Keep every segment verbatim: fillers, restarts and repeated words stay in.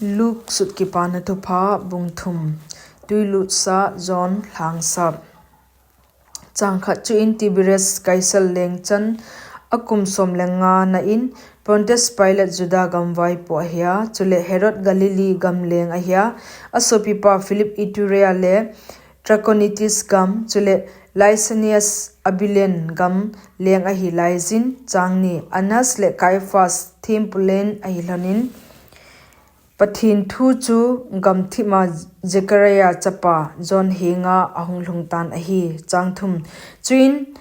Luke sut Kipana Thupha bung thum. Tuilutsah John lhangsap. Chang khat. Chuin Tiberias Kaisar lengchan a kum som le nga na in, Pontius Pilate Juda gam vaipo ahia, chule Herod Galilee gam leng ahia, a sopipa Philip Iturea le Trachonitis gam, chule Lysanias Abilene gam leng ahi laijin. Chang ni. Annas le Caiaphas thempu len ahi lhonin, Pathen thu chu gamthip a Zechariah chapa John henga ahung lhung tan ahi. Chang thum. Chuin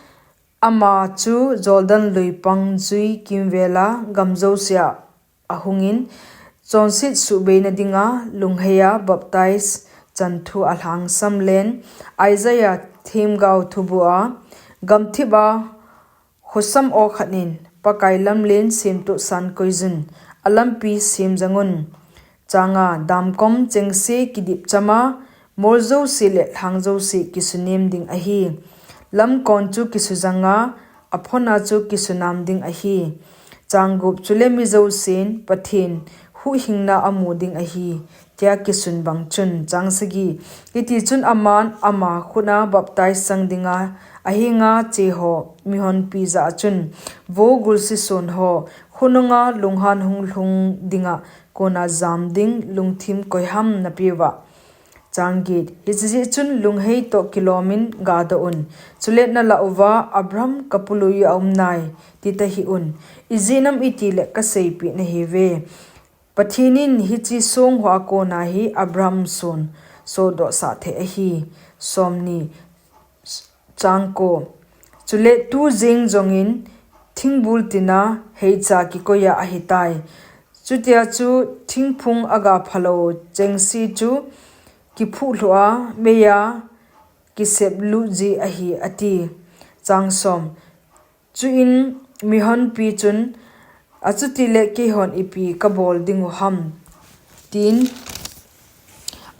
ama chu Jordan lui pang jui kimvela gam jousea ahungin, chonset suhbeina dinga lungheiya baptize chan thu alhangsam len, Isaiah themgao thubua, gamthip a khosam aw khat in, Pakai lamlen semtoh san koijun, alampi sem jangun. Chang nga. Damkom chengse kidip chama, mol jouse le lhang jouse kisunem ding ahi. Lamkon chu kisujanga, aphona chu kisunam ding ahi. Chang gup. Chule mi jousen Pathen huhhingna amu ding ahi, tia kisun bang chun. Chang sagi. Hiti chun aman ama khut a baptize chang dinga ahenga che ho mihonpi jah a chun, Vo gulsison ho, khonunga lunghan hung lhung dinga kona jam ding lungthim koiham napeuva? Chang get. Hiche jeh chun lunghei toh kilomin gadoh un. Chule nalah uva, Abraham kapului a aum nai, tita hih un. Ijeh inem itile kaseipeh nahiuve, Pathen in hiche song hoa kona hi Abraham son sodohsah thei ahi. Som ni. Chang ko. Chule tujeng jongin thingbul tina heicha kikoiya ahitai. Chutia chu thingphung aga phalou chengse chu kiphuh lhuh a, meiya kisep lut ji ahi, ati. Chang som. Chuin mihonpi chun, Achutile keihon ipi kabol dingu ham? tin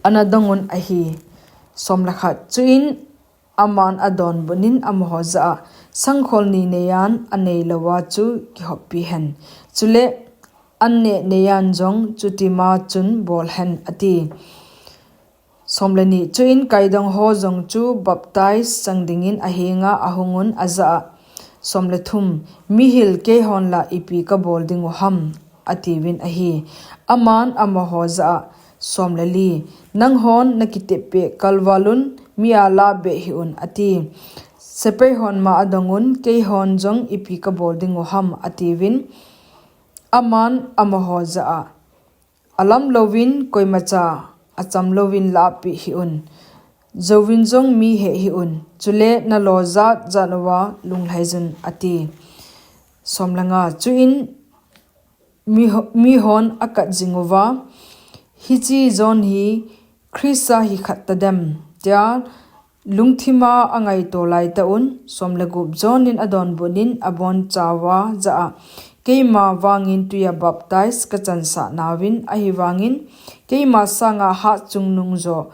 ana dongun ahi. Som le khat. Chuin aman adonbutnin amaho jah a, Sangkhol ni neiyan anei louva chu kihoppi hen. Chule an neh neiyan jong chutima chun bol hen, ati. Som le ni. Chuin kaidong ho jong chu baptize chang dingin ahenga ahungun ajah a, Som le thum. Mihil, keihon la ipi kabol dingu ham? atiuvin ahi. Aman amaho jah a, Som le li. Nanghon nakiteppeh kalvalun mi a lahbeh hih un, ati. Sepai hon ma adongun, Keihon jong ipi kabol dingu ham? atiuvin. Aman amaho jah a, Alam louvin koimacha acham louvin lahpeh hih un. Jouvin jong mi heh hih un. Chule nalo jat jat uva lunglhaijun, ati. Som le nga. Chuin miho-, mihon akat jing uva, Hiche John hi Christa hi khat tadem, tia lungthima angaito laitah un. Som le gup. John in adonbutnin abonchauva jah a, Keima vangin tuiya baptize kachansah nauvin, ahivangin keima sanga hatchungnung jo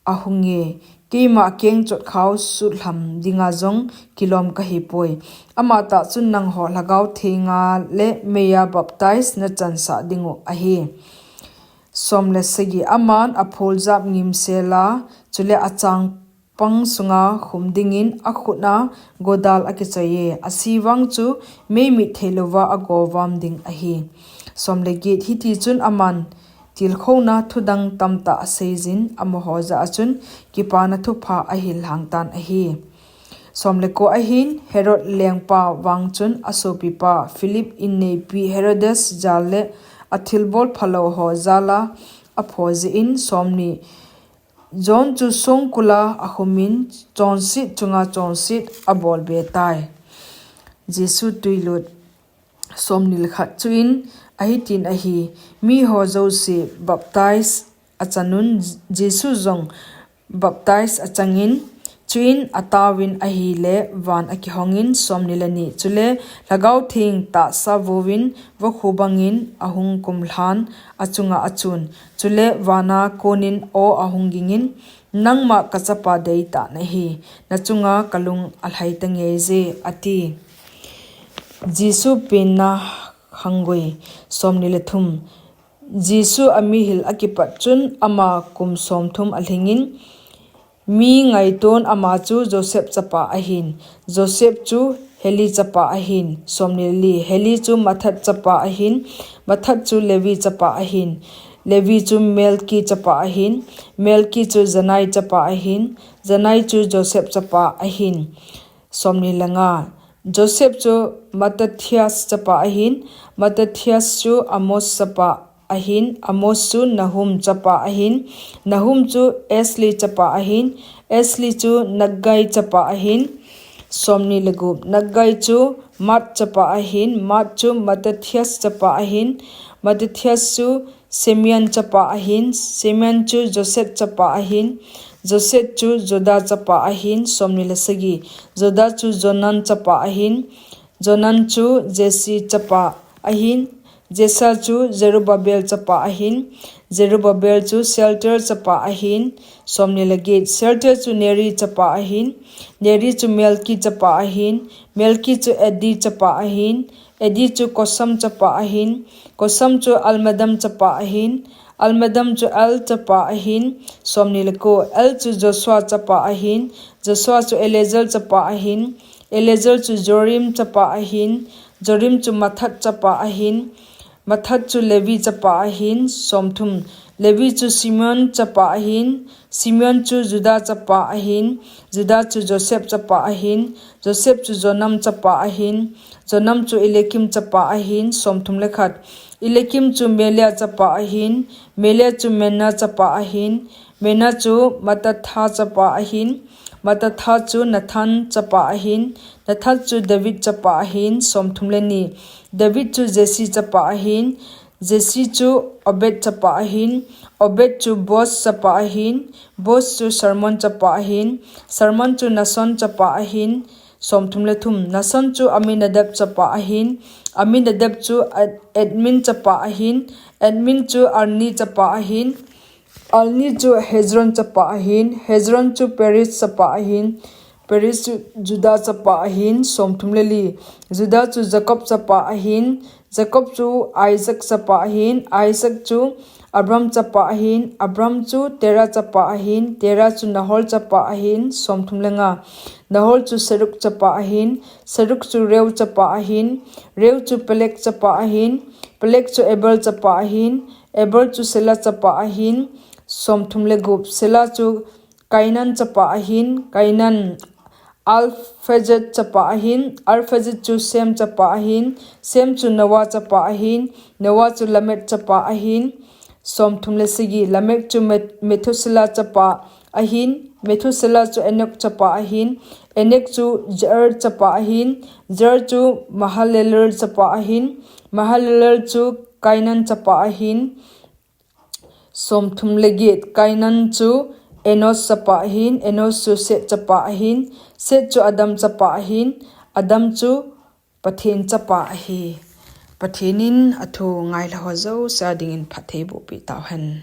ahunge. Keima kengchot khao sutlham dinga jong kilom kahipoi. Amatah chun nangho Lhagao Thenga le meiya baptize nachansah dingu ahi. Som le sagi. Aman apholjap ngimsela, chule achangpang sunga khum dingin akhut a godal akichoiye. Asei vang chu meimit theilouva agovam ding ahi. Som le get. Hiti chun aman tilkhouna thudang tamtah aseijin, amaho jah a chun Kipana Thupha ahil lhangtan ahi. Som le ko. Ahin Herod lengpa vang chun asopipa Philip inneipi Herodias jal le athilbol phalou ho jal a apho jeh in. Som ni. John chu songkul a akhumin chonset chunga chonset abolbe tai. Jesu tuilut. Som ni le khat. Chuin ahitin ahi, miho jouse baptize achanun, Jesu jong baptize achangin, chuin ataovin ahile van akihongin. Som ni le ni. Chule Lhagao Theng tahsa vouvin vakhu bangin ahung kumlhan achunga achun. Chule vana konin aw ahung gingin, Nangma kachapa deitah nahi, nachunga kalung alhai tangeije, ati. Jesu penna khanggui. Som ni le thum. Jesu amihil akipat chun ama kum somthum alhingin, mi ngaiton ama chu Joseph chapa ahin, Joseph chu Heli chapa ahin, somni le li, Heli chu Mathat chapa ahin, Mathat chu Levi chapa ahin, Levi chu Melki chapa ahin, Melki chu Janai chapa ahin, Janai chu Joseph chapa ahin, somni le nga, Joseph chu Mattathias chapa ahin, Mattathias chu Amos chapa ahin, Amos chu Nahum chapa ahin, Nahum chu Esli chapa ahin, Esli chu Naggai chapa ahin, somni le gup, Naggai chu Maat chapa ahin, Maat chu Mattathias chapa ahin, Mattathias chu Simeon chapa ahin, Simeon chu Joseph chapa ahin, Joseph chu Juda chapa ahin, somni le sagi, Juda chu Jonan chapa ahin, Jonan chu Jesi chapa ahin, Jesa chu Zerubbabel chapa ahin, Zerubbabel chu Shealtiel chapa ahin, somni le get, Shealtiel chu Neri chapa ahin, Neri chu Melki chapa ahin, Melki chu Addi chapa ahin, Addi chu Cosam chapa ahin, Cosam chu Elmadam chapa ahin, Elmadam chu Er chapa ahin, somni le ko, Er chu Joshua chapa ahin, Joshua chu Eleazar chapa ahin, Eleazar chu Jorim chapa ahin, Jorim chu Mathat chapa ahin, Mathat chu Levi chapa ahin, somthum, Levi chu Simeon chapa ahin, Simeon chu Juda chapa ahin, Juda chu Joseph chapa ahin, Joseph chu Jonam chapa ahin, Jonam chu Eliakim chapa ahin, somthum le khat, Eliakim chu Melea chapa ahin, Melea chu Menna chapa ahin, Menna chu Mattatha chapa ahin, Mattatha chu Nathan chapa ahin, Nathan chu David chapa ahin, somthum le ni, David chu Jesi chapa ahin, Jesi chu Obed chapa ahin, Obed chu Boaz chapa ahin, Boaz chu Salmon chapa ahin, Salmon chu Nahson chapa ahin, somthum le thum, Nahson chu Amminadab chapa ahin, Amminadab chu Ad-, Admin chapa ahin, Admin chu Arni chapa ahin, Arni chu Hezron chapa ahin, Hezron chu Perez chapa ahin, Perez chu Juda chapa ahin, somthum le li, Juda chu Jacob chapa ahin, Jacob chu Isaac chapa ahin, Isaac chu Abraham chapa ahin, Abraham chu Terah chapa ahin, Terah chu Nahor chapa ahin, somthum le nga, Nahor chu Serug chapa ahin, Serug chu Reu chapa ahin, Reu chu Peleg chapa ahin, Peleg chu Eber chapa ahin, Eber chu Sela chapa ahin, somthum le gup, Sela chu Cainan chapa ahin, Cainan Arphaxad chapa ahin, Arphaxad chu Shem chapa ahin, Shem chu Noah chapa ahin, Noah chu Lamech chapa ahin, somthum le sagi, Lamech chu Met-, Methuselah chapa ahin, Methuselah chu Enoch chapa ahin, Enoch chu Jared chapa ahin, Jared chu Mahalalel chapa ahin, Mahalalel chu Cainan chapa ahin, somthum le get, Cainan chu Enos chapa ahin, Enos chu Seth chapa ahin, Seth chu Adam chapa ahin, Adam chu Pathen chapa ahi. Pathen in athu ngailha ho jouse dingin phatthei bohpeh tauhen.